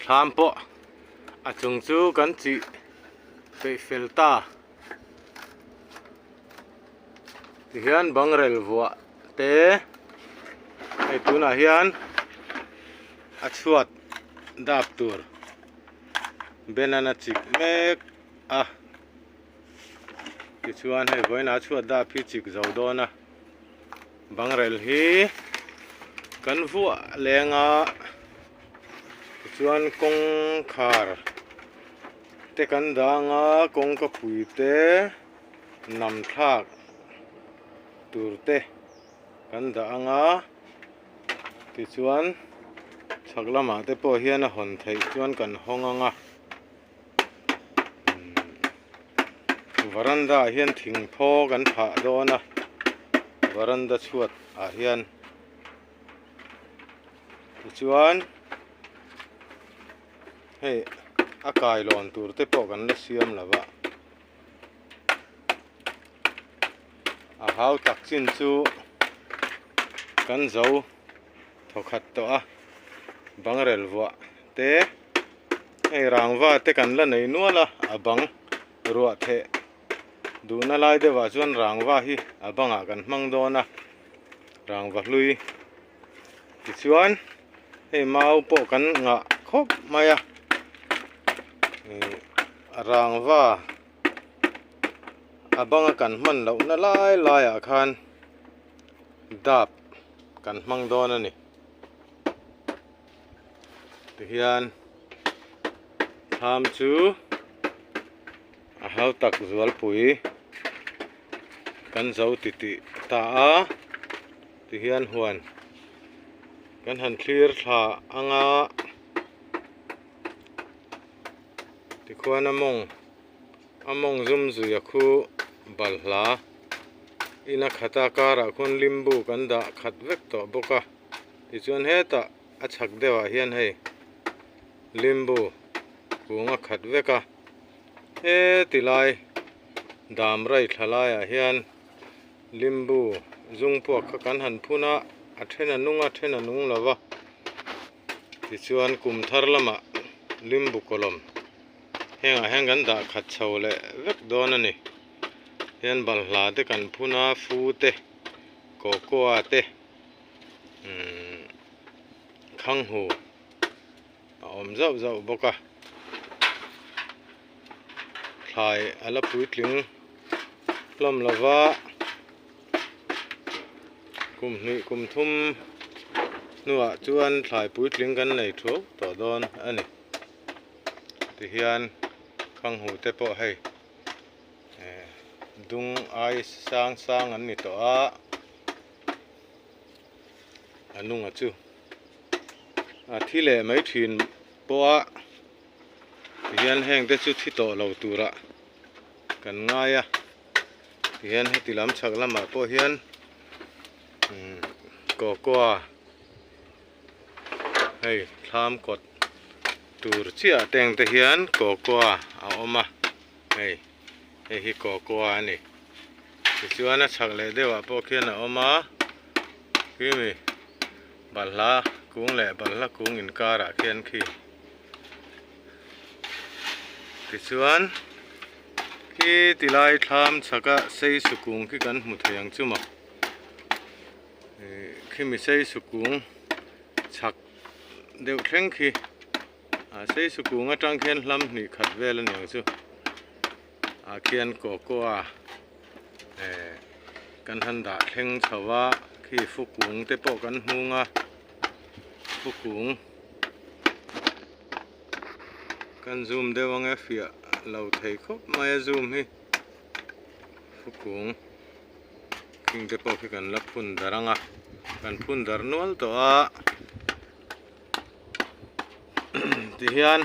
Thlam pawh a chung chu kan chih peih fel ta. Tihian bangrel vuah te hei tunah hian a chhuat dap tur banana chik mek a tichuan hei vawiinah a chhuat dap hi chik zo dawn a bangrel hi kan vuah leng a tichuan kawngkhar te kan dang a kawngka pui te nam thlak tur te kan dah ang a tichuan chhak lamah te pawh hian a hawn theih chuan kan hawng ang a varanda ah hian thing phaw kan phah dawn a varanda chhuat ah hian tichuan hei a kailawn tur te pawh kan la siam lo va a hau tak chin chu kan zo thawkhat tawh a bangrel vuah te hei rangva te kan la nei nual a a bang ruah theh duhna lai deuh ah chuan rangva hi a bangah kan hmang dawn a rangva hlui tichuan hei mau pawh kan ngah khawp mai a ih rangva a banga kan hman lohna lai lai ah khan dap kan hmang dawn a ni tihian thlam chu a hau tak zualpui kan zo titih ta a tihian huan kan han thlir thla ang a tikhuan a mawng a mawng zum zui a khu balhla ina khata karah khuan limbu kan dah khat vek tawh bawk a tichuan hetah a chhak deuh ah hian hei limbu kung a khat vek a heti lai dam rai thla laiah hian limbu zung puak kha kan han phun a a then a nung a a then a nung lo va tichuan kum thar lamah limbu kawlawm hengah hian kan dah khat chho leh vek dawn a ni hian balhla te kan phun a fu te cocoa te umm khanghu a awm zauh zauh bawk a thlai a la puitling hlawm lo va kum hnih kum thum hnuah chuan thlai puitling kan nei thuau tawh dawn a ni tihian khanghu te pawh hei eh dung ai sang sang an ni tawh a a nunga chu a thi leh mai thin pawh a tihian heng te chu thi tawh lo turah kan ngai a tihian heti lam chhak lamah pawh hian umm cocoa hei thlam kawt tur chiah teng te hian cocoa a awm a hei hei hi cocoa a ni tichuan a chhak leh deuh ah pawh khian a awm a khimi balhla kung leh balhla kung inkarah khian khi tichuan khi tilai thlam chhaka seisu kung khi kan hmu thei ang chu maw ih khimi seisu kung chhak deuh thleng khi ah seisu kung atang khian hlam hnih khat vel a ni ang chu ah khian cocoa eh kan han dah thleng chho a khi fukung te pawh kan hmung a fukung kan zoom deuh ang e fiah lo thei khawp mai a zoom hi fukung khing te pawh khi kan la phun dar ang a kan phun dar nual tawh a tihian.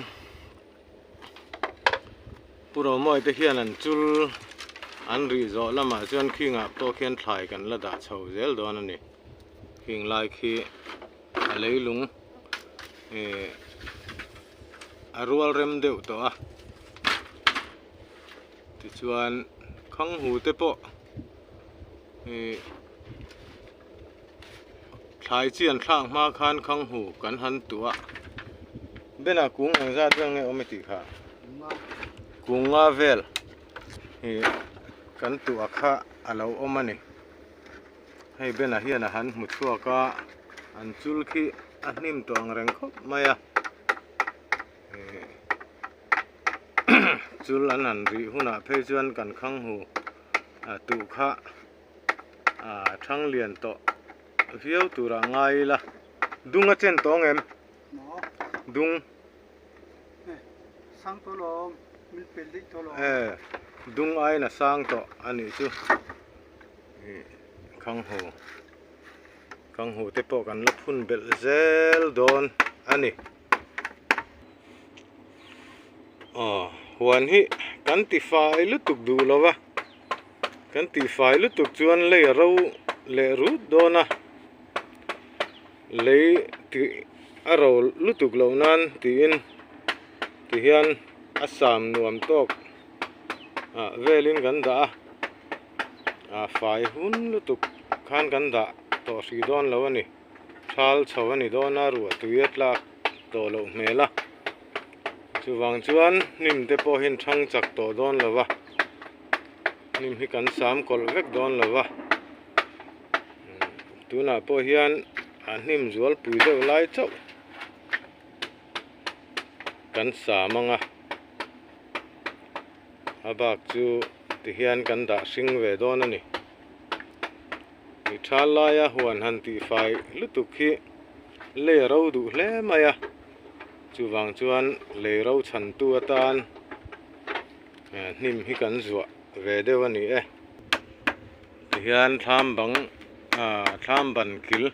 Pu Romawi te hian an chul an rih zawh lamah chuan khingah pawh khian thlai kan la dah chho zel dawn a ni. Khing lai khi a leilung ih a rual rem deuh tawh a tichuan khanghu te pawh ih thlai chi an thlak hma khan khanghu kan han tuah. Bena kung engzat vel nge awm i tih kha? Kung nga vel hi kan tuah kha a lo awm a ni. Hei Bena hian a han hmu chhuak a, an chul khi a hnim tawh ang reng khawp mai a. Chul an han rih hunah phei chuan kan khang hu tuh kha a thang lian tawh viau turah ngai ila. Dung a chen tawng em? Dung. Sang tawh lawm, min pel daih tawh lawm. E, dung aiin a sang tawh a nih chu. Khanghu. Khanghu te pawh kan la phun belh zel dawn a ni. Aw, huan hi kan ti fai lutuk duh lo va. Kan ti fai lutuk chuan lei a ro leh rut dawn a. Lei tih a ro lutuk loh nan tiin tihian a sam nuam tawk ah velin kan dah a ah fai hun lutuk khan kan dah tawh hrih dawn lo a ni thal chho a ni dawn a ruah tui a tlak tawh loh hmel a chuvang chuan hnim te pawh hian thang chak tawh dawn lo va hnim hi kan sam kawlh vek dawn lo va. Tunah pawh hian a hnim zual pui deuh lai chauh kan sam ang a a bak chu tihian kan dah hring ve dawn a ni mi tha laia huan han tih fai lutuk hi lei a ro duh hle mai a chuvang chuan lei ro chhan tu atan hnim hi kan zuah ve deuh a ni e. Tihian thlam bang ah thlam ban kil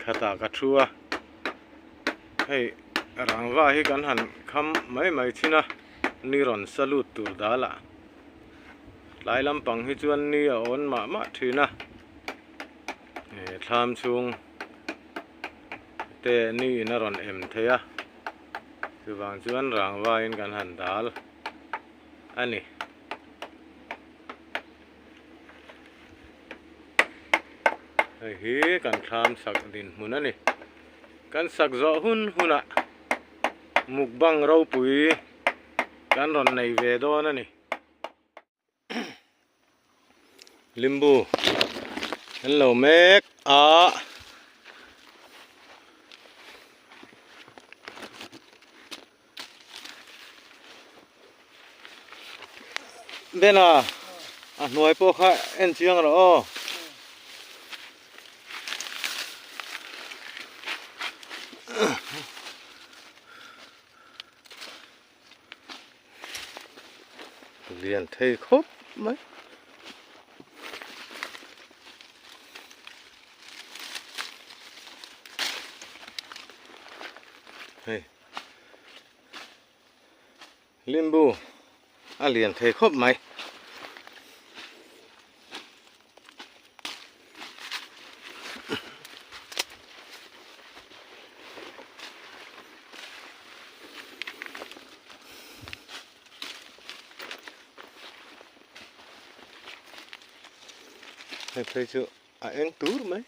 khatah ka thu a hei rangva hi kan han kham mai mai thin a ni rawn sa lut tur dal ah tlai lampang hi chuan ni a awn mah mah thin a eh thlam chhung te ni in a rawn em thei a chuvang chuan rangva in kan han dal a ni. Hei hi kan thlam sak dinhmun a ni. Kan sak zawh hun hunah mukbang ropui kan rawn nei ve dawn a ni. Limbu an lo mek a. Bena a hnuai pawh kha en chiang rawh aw. Lian thei khawp mai. Hei limbu a lian thei khawp mai. Hei phei chu a eng tur mai.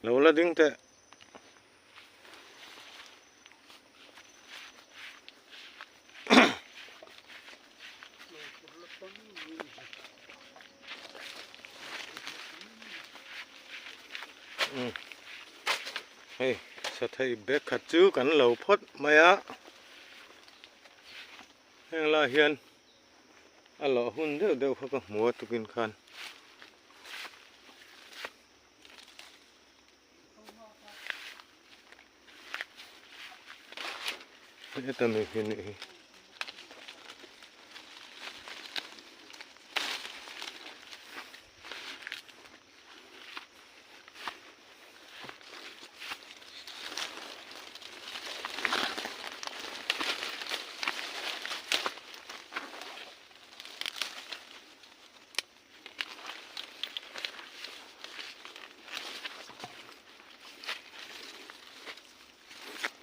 Lo la ding teh. Hei sathei bag khat chu kan lo phawt mai a heng lai hian a lawh hun deuh deuh kha ka hmu a tukin khan. Heta mi hi nih hi.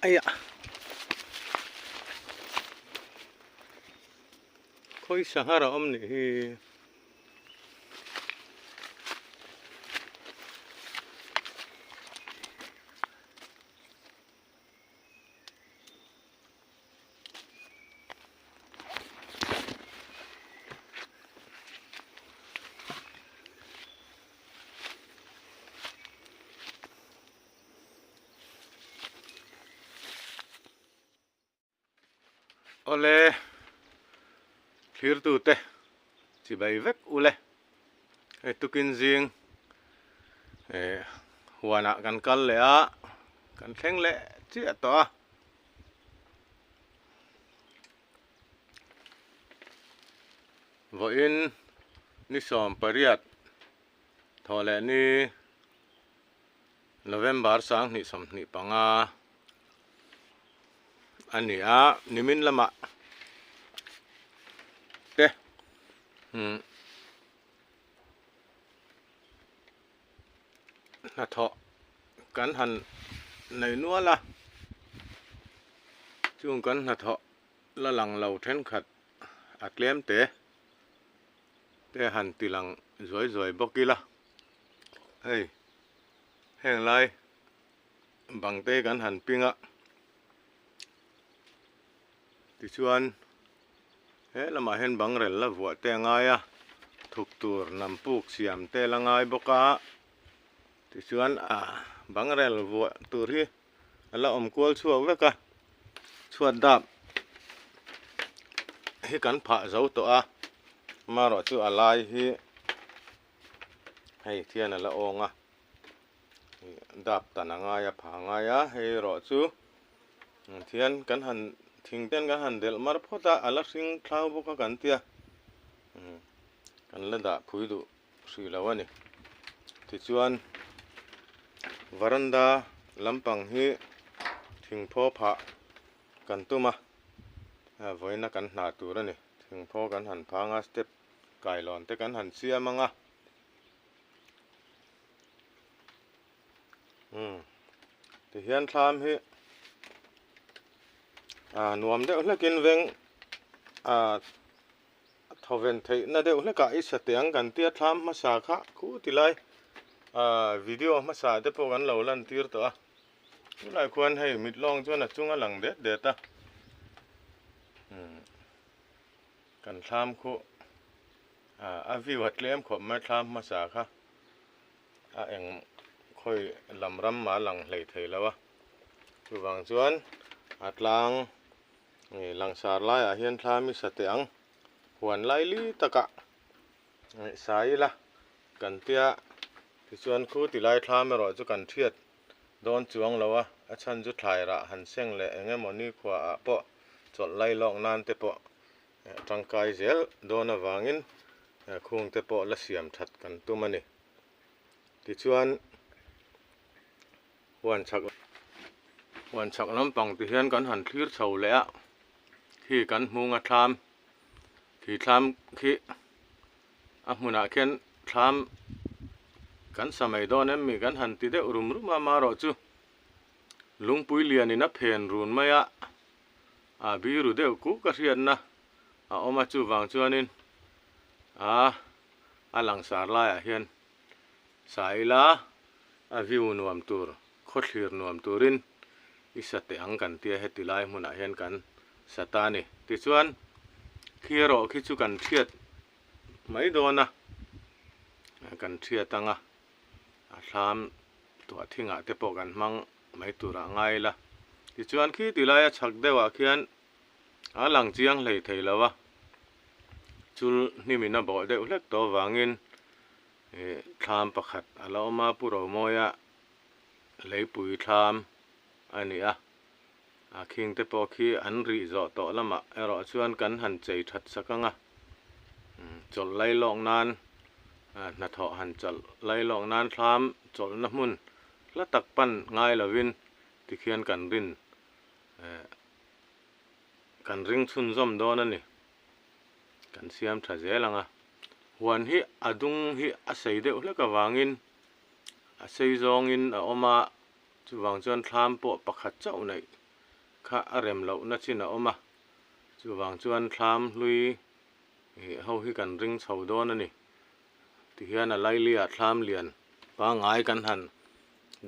Aia khawi sangha a awm nih hi. Awle thirtute chibai vek ule hei tukin zing eh huanah kan kal leh a kan thleng leh chiah tawh a. Vawiin ni 18 thawh leh ni November 2025 a ni a, nimin lamah te umm hnathawh kan han nei nual a, chung kan hnathawh la lang lo thenkhat a tlem te te han ti lang zuai zuai bawk ila, hei heng lai bang te kan han ping a, tichuan he lamah hian bang rel la vuah te a ngai a, thuk tur nam puk siam te la ngai bawk a, tichuan ah bang rel vuah tur hi a la awm kual chhuak vek a, chhuat dap hi kan phah zo tawh a, amaherawh chu a lai hi hei thian a la awng a, dap tan a ngai a phah a ngai a, hei erawh chu thian kan han thing ten kan han delh mar phawt a, a la hring thlau bawk a kan tia kan la dah phui duh hrih lo a ni. Tichuan varanda lampang hi thingphaw phah kan tum a, vawiina kan hna tur a ni. Thingphaw kan han phang a, step kailawn te kan han siam ang a. Umm tihian thlam hi ah nuam deuh hlekin veng ah thawven theihna deuh hlekah i sa teh ang kan tia thlam hmasa kha khu ti lai ah video hmasa te pawh kan lo lan tir tawh a tunah khuan hei mit lawng chuan a chung a lang det det a umm kan thlam khu ah a view a tlem khawp mai thlam hmasa kha. A eng khawi lam ram mah a lang hlei thei lo a, chuvang chuan a tlang ih langsar laiah hian thla mi sa teh ang, huan lai li takah ih sa ila kan tia tichuan khu ti lai thlam erawh chu kan thiat dawn chuang lo a, a chhan chu thlai rah han seng leh eng emaw nikhua ah pawh chawlh lai lawk nan te pawh tangkai zel dawn avangin khung te pawh la siam that kan tum a ni. Tichuan huan chhak huan chhak lampang ti hian kan han thlir chho leh a, khi kan hmung a thlam khi thlam khi a hmunah khian thlam kan sa mai dawn em mi kan han ti deuh rum rum a marawh chu lungpui lianin a phen run mai a. A biru deuh kuk a hriatna a awm a chuvang chuanin a a langsar laiah hian sa ila A view nuam tur, khawthlir nuam turin i sa teh ang kan tia heti lai hmunah hian kan sa ta a ni. Tichuan, khi erawh khi chu kan thiat mai dawn a, kan thiat ang a, a thlam tuah thingah te pawh kan hmang mai turah ngai ila. Tichuan, khi ti laia chhak deuhah khian a lang chiang hlei thei lo a, chul hnimin a bawh deuh hlek tawh avangin Ih thlam pakhat a la awm a, Pu Romawia leipui thlam a ni a, a khing te pawh khi an rih zawh tawh lamah erawh chuan kan han chei that sak ang a, chawlh lai lawk nan hnathawh han chawlh lai lawk nan thlam chawlhna hmun hla tak pan ngai lovin tikhian kan rin kan ring chhunzawm dawn a ni. Kan siam tha zel ang a, huan hi a dung hi a sei deuh hlek avangin a sei zawngin a awm a, chuvang chuan thlam pawh pakhat chauh neih kha a rem lohna chin a awm a, chuvang chuan thlam hlui ho hi kan ring chho dawn a ni. Tihian a laili ah thlam lian pangngai kan han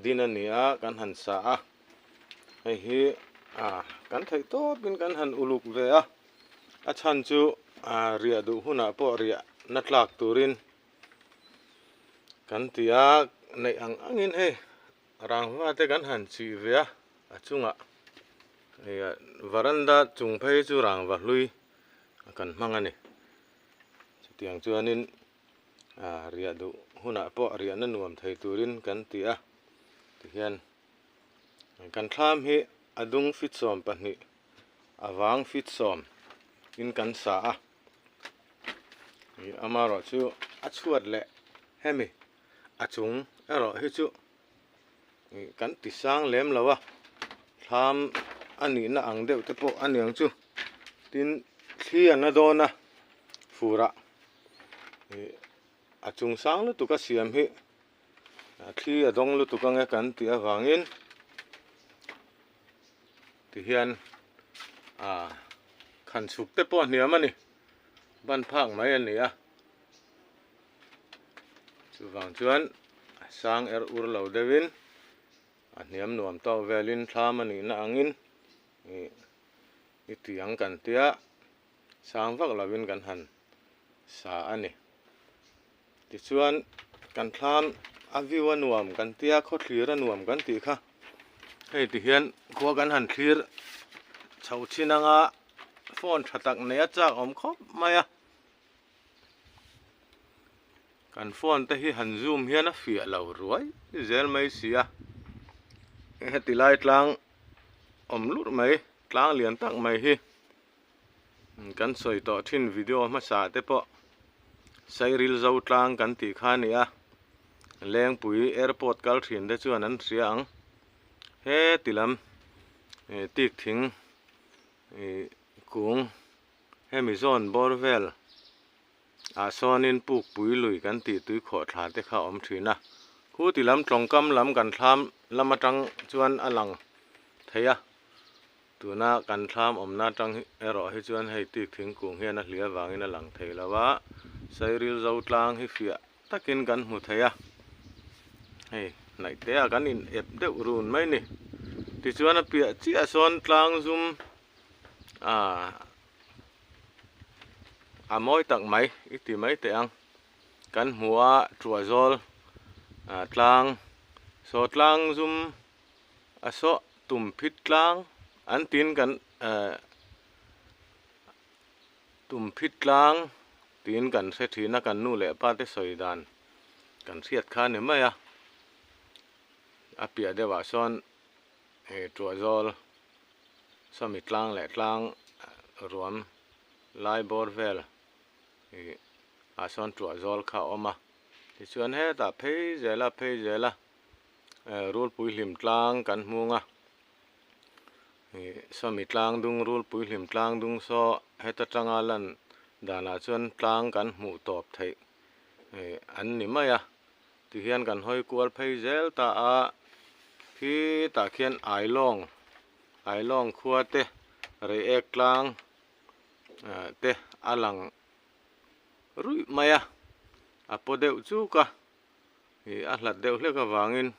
din a ni a, kan han sa a, hei hi ah kan theih tawpin kan han uluk ve a, a chhan chu ah riah duh hunah pawh riah na tlak turin kan ti a, neih ang angin hei rangva te kan han chih ve a, a chungah hei varanda chung phei chu rangva hlui kan hmang a ni. Chutiang chuanin ah riah duh hunah pawh riahna nuam thei turin kan ti a, tihian kan thlam hi a dung fit 12 a vang fit 10 in kan sa a, ih amaherawh chu a chhuat leh hemi a chung erawh hi chu ih kan ti sang lem lo a, thlam a nihna ang deuh te pawh a niang chu tin thli an la dawn a furah ih a chung sang lutuk a siam hi thli a dawng lutuk ang e kan tih avangin tihian ah khan chhuk te pawh a hniam a ni ban phak mai a ni a. Chuvang chuan a sang er ur lo deuhin a hniam nuam tawk velin thlam a nihna angin ih i ti ang kan tia sang vak lovin kan han sa a ni. Tichuan kan thlam a view a nuam kan tia khawthlir a nuam kan tih kha hei tihian khua kan han thlir chho thin anga phone tha tak nei a chak awm khawp mai a. Kan phone te hi han zoom hian a fiah lo ruai zel mai si a, heti lai tlang awm lurh mai tlang lian tak mai hi kan sawi tawh thin video hmasa te pawh Sairil zo tlang kan tih kha a ni a, Lengpui airport kal thin te chuan an hria ang heti lam tik thing ih kung. Hemi zawn bawr vel ah sawnin pukpui lui kan tih tui khawh thla te kha a awm thin a, khu ti lam tawngkam lam kan thlam lam atang chuan a lang thei a, tuna kan thlam awmna atang erawh hi chuan hei tik thingkung hian a hliah avangin a lang thei lo a, Sairil zo tlang hi fiah takin kan hmu thei a, hei hnaih te ah kan in ep deuh run mai ni, tichuan a piah chiah sawn tlang zum Ah a mawi tak mai i ti mai teh ang kan hmu a tuah zawl ah tlang saw tlang zum a saw tum phit tlang an tin kan eh tum phit tlang tiin kan hre thin a kan nu leh pa te sawi dan kan hriat kha a ni mai a a piah deuh ah sawn he tuah zawl sawmi tlang leh tlang ruam lai bawr vel ih ah sawn tuah zawl kha a awm a tichuan hetah phei zel a phei zel a eh rulpui hlim tlang kan hmung a ih sawmi tlang dung rulpui hlim tlang dung saw heta tanga lan danah chuan tlang kan hmuh tawp theih ih an ni mai a. Tihian kan hawi kual phei zel ta a, khitah khian Ailawng, Ailawng khua te, Reiek tlang te a lang ruih mai a, a paw deuh chuk a, ih a hlat deuh hlek avangin.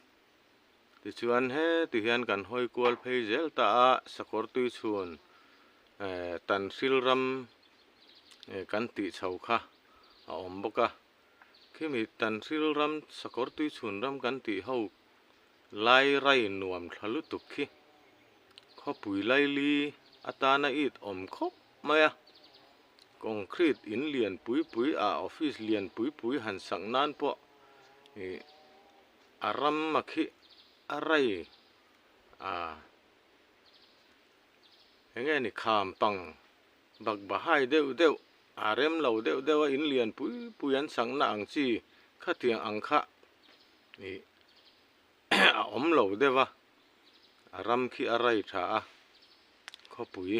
Tichuan heti hian kan hawi kual phei zel ta a, sakawr tui chhun eh Tanhril ram eh kan tih chho kha a awm bawk a. Khimi Tanhril ram sakawr tui chhun ram kan tih ho lai rai nuam thla lutuk khi khawpui laili atana it awm khawp mai a. Concrete in lian pui pui ah office lian pui pui han sak nan pawh ih a ram a khi a rai a enge ni kham pang bak bahai deuh deuh a rem lo deuh deuh a in lian pui pui an sak na ang chi khatiang ang kha ih a awm lo deuh a a ram khi a rai tha a khawpui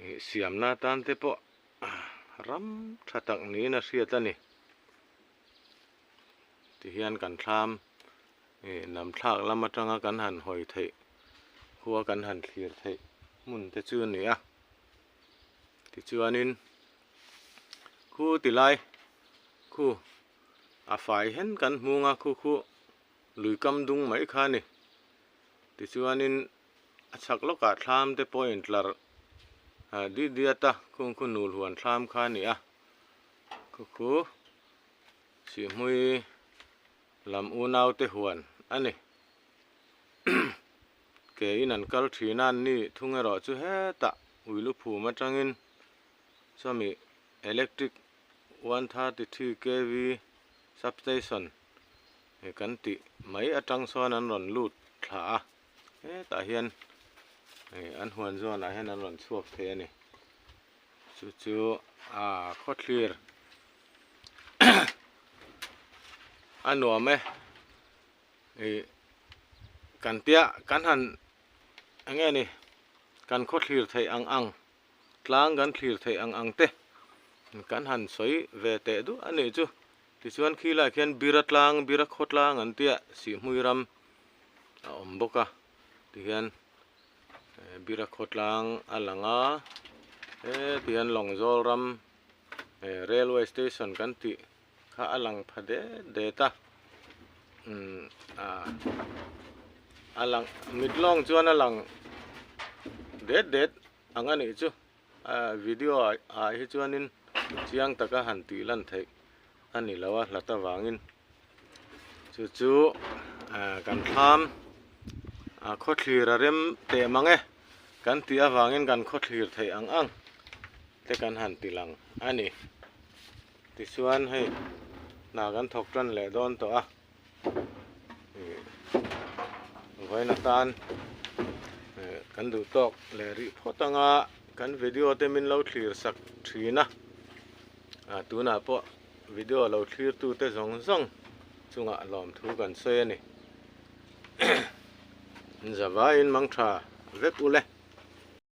ih siamna tan te pawh ram tha tak niin a hriat a ni. Tihian kan thlam ih lam thlak lam atanga kan han hawi theih khua kan han thlir theih hmun te chu a ni a tichuanin khu ti lai khu a fai hen kan hmung a khu khu lui kam dung mai kha a ni tichuanin a chhak lawkah thlam te pawh a intlar ah diat diat a khung khu nul huan thlam kha a ni a khu khu. Sihhmui lam unau te huan a ni. Ke in an kal thin a an ni thung erawh chu hetah ui lu phum atangin sawmi electric 133 kv substation he kan tih mai atang sawn an rawn lut thla a hetah hian an huan zawnah hian an rawn chhuak thei a ni. Chu chu aa khawthlir a nuam e ih kan piah kan han eng nge ni kan khawthlir theih ang ang tlang kan thlir theih ang ang te kan han sawi ve teh duah a nih chu tichuan khi lai khian bira tlang bira khaw tlang an tia sihhmui ram a awm bawk a tihian. Bira khawtlang a lang a heti hian Lawngzawl ram railway station kan tih kha a lang pha det det a umm ah a lang mit lawng chuan a lang det det ang a nih chu ah video ah hi chuanin chiang taka han tih lan theih a ni lo a hlat avangin. Chu chu ah kan thlam ah khawthlir a rem teh mang e kan tih avangin kan khawthlir theih ang ang te kan han ti lang a ni tichuan hei hna kan thawk tan leh dawn tawh a ih vawiin atan ih kan duh tawk leh rih phawt anga kan video te min lo thlir sak thin a ah tunah pawh. Video lo thlir tute zawng zawng chungah lawmthu kan sawi a ni. Zavaiin mangtha vek ule.